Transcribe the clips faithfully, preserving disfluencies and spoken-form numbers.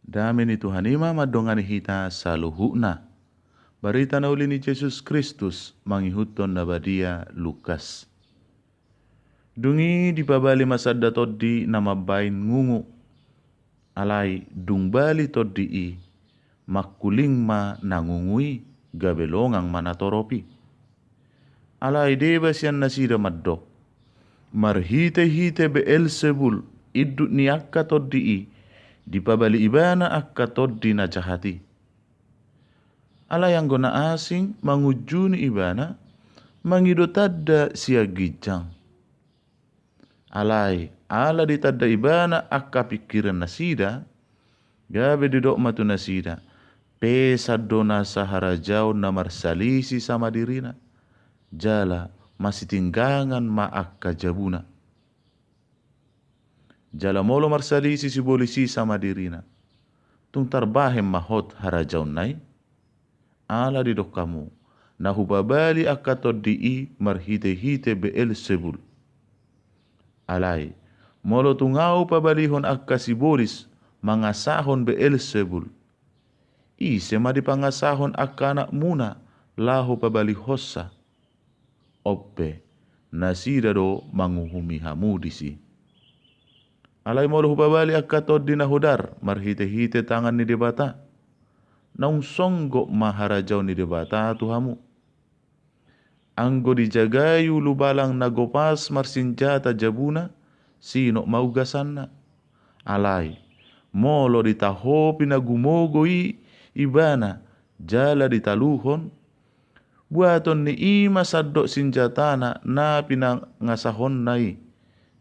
Dame ni Tuhan i ma mandongani hita saluhutna. Barita na uli ni Jesus Kristus mangihuthon na badia Lukas. Dung i dipabali ma sada tondi na mambahen ngungu. Alai dung bali tondi i, mangkuling ma na ngungu i, gabe longang ma na torop i. Alai deba sian nasida mandok: Marhitehite Beelsebul, induk ni angka tondi i, dipabali ibana angka tondi na jahat i. Alai anggo na asing mangunjuni ibana, mangido tanda sian ginjang. Alai ala ditanda ibana angka pingkiran nasida, gabe didok ma tu nasida: Pesan do nasa harajaon na marsalisi sama dirina, jala masitinggangan ma angka jabuna. Jala molo marsalisi sibolis i sama dirina, tung tarbahen ma hot harajaonna i? Ala didok hamu: Na hupabali angka tondi i marhitehite Beelsebul. Alai molo tung ahu pabalihon angka sibolis mangasahon Beelsebul, ise ma dipangasahon angka anakmuna laho pabalihonsa? On pe, nasida do manguhumi hamu disi. Alai molo hupabali angka tondi na hodar marhitehite tangan ni Debata, naung songgop ma harajaon ni Debata tu hamu. Anggo dijagai ulubalang na gopas marsinjata jabuna, sinop ma ugasanna. Alai molo ditahopi na gumogo i ibana jala ditaluhon, buaton ni i ma sandok sinjatana na pinangasahonna i,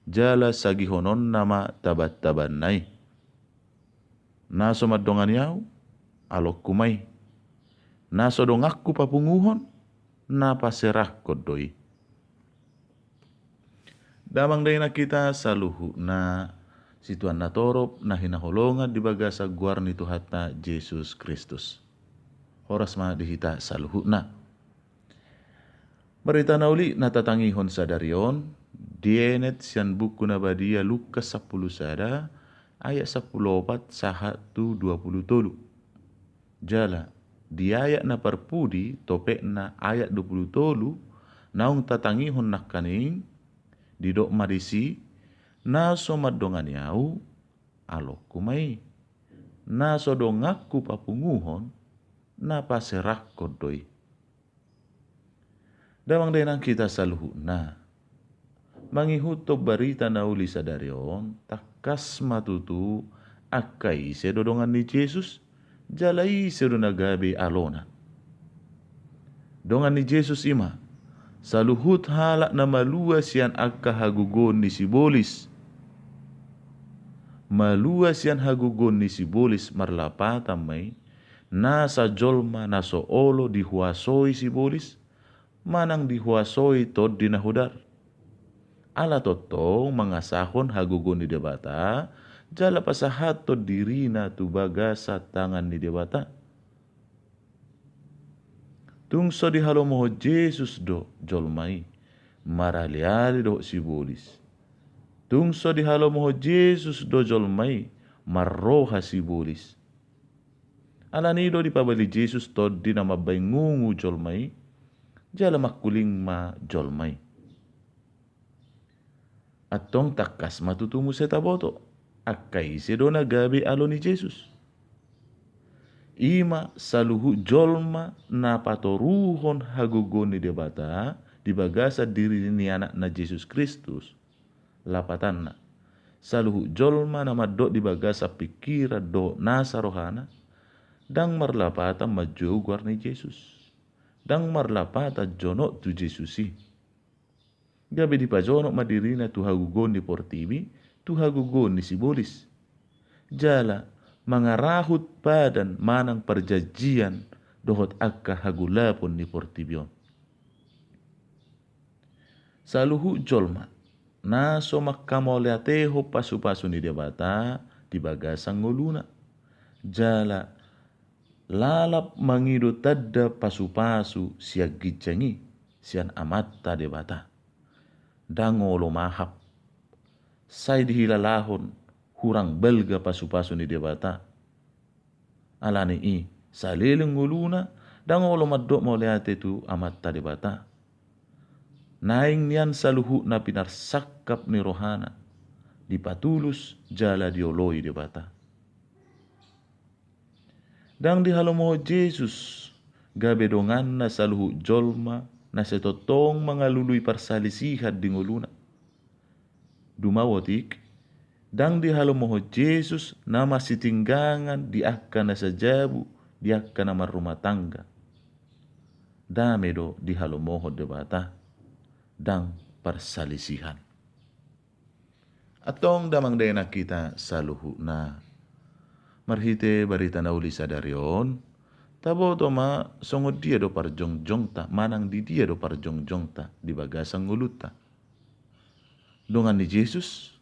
jala sagihononna ma tabantabanna i. Na so mandongani ahu, alongku ma i. Na so donganku papunguhon, na paserahkon do i. Damang dainang hita saluhutna, situan na torop na hinaholongan di bagasan goar ni Tuhanta Jesus Kristus. Horas ma di hita saluhutna. Barita na uli na tatangihon sadari on dienet sian buku na badia Lukas sampulu sada, ayat sampulu opat sahat tu dua pulu tolu. Jala di ayat na parpudi, topetna ayat dua pulu tolu, naung tatangihon nangkaning, didok ma disi: Na so mandongani ahu, alongku ma i. Na so donganku papunguhon, na paserahkon do i. Damang dainang hita saluhutna, mangihuthon barita na uli sadari on, tangkas ma tutu angka ise do dongan ni Jesus, jala ise do na gabe alona. Dongan ni Jesus i ma saluhut halak na malua sian angka hagogoon ni sibolis. Malua sian hagogoon ni sibolis marlapatan ma i, nasa jolma na so olo dihuasoi sibolis, manang dihuasoi tondi na hodar. Ala tongtong mangasahon hagogoon ni Debata, jala pasahathon dirina tu bagasan tangan ni Debata. Tung so dihalomohon Jesus do jolma i maraleale dohot sibolis. Tung so dihalomohon Jesus do jolma i marroha sibolis. Alani i do dipabali Jesus tondi na mambahen ngungu jolma i, jala mangkuling ma jolma i. Antong tangkas ma tutu muse taboto angka ise do na gabe alo ni Jesus. I ma saluhut jolma na patoruhon hagogoon ni Debata di bagasan diri ni Anakna Jesus Kristus. Lapatanna, saluhut jolma na mandok di bagasan pingkiran dohot nasa rohana, ndang marlapatan manjou goar ni Jesus. Ndang marlapatan jonok tu Jesus i. Gabe dipajonok ma dirina tu hagogoon ni portibi, tu hagogoon ni sibolis. Jala mangarahut padan manang parjanjian dohot angka hagolapon ni portibi on. Saluhut jolma na so mangkamauliatehon pasupasu ni Debata di bagasan ngoluna, jala lalap mangido tanda pasupasu sian ginjang i, sian Amanta Debata. Ndang olo mahap. Sai dihilalahon hurang balga pasupasu ni Debata. Alani i, saleleng ngoluna, ndang olo mandok mauliate tu Amanta Debata. Naeng nian saluhutna pinarsangkap ni rohana, dipatulus jala dioloi Debata. Ndang dihalomohon Jesus gabe donganna saluhut jolma na sai tongtong mangalului parsalisihan di ngoluna. Dumao otik, ndang dihalomohon Jesus na masitinggangan di angka na sajabu, di angka na marrumah tangga. Dame do dihalomohon Debata, ndang parsalisihan. Antong damang dainang hita saluhutna, marhite barita na uli sadari on, taboto ma songon dia do parjongjongta, manang di dia do parjongjongta di bagasan ngolunta. Dongan ni Jesus,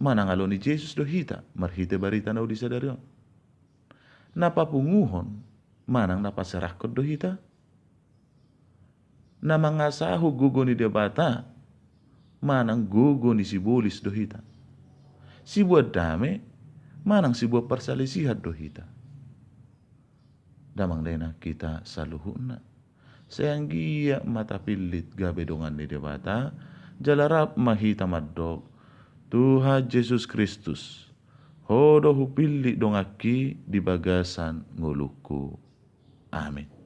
manang alo ni Jesus do hita, marhite barita na uli sadari on. Na papunguhon, manang na paserahkon do hita. Na mangasahon gogo ni Debata, manang gogo ni sibolis do hita. Sibuat dame, manang sibuat parsalisihan do hita. Damang dainang hita saluhutna. Sai anggiat ma tapillit gabe dongan ni Debata, jala rap ma hita mandok, Tuhan Jesus Kristus, Ho do hupillit donganki di bagasan ngolungku. Amin.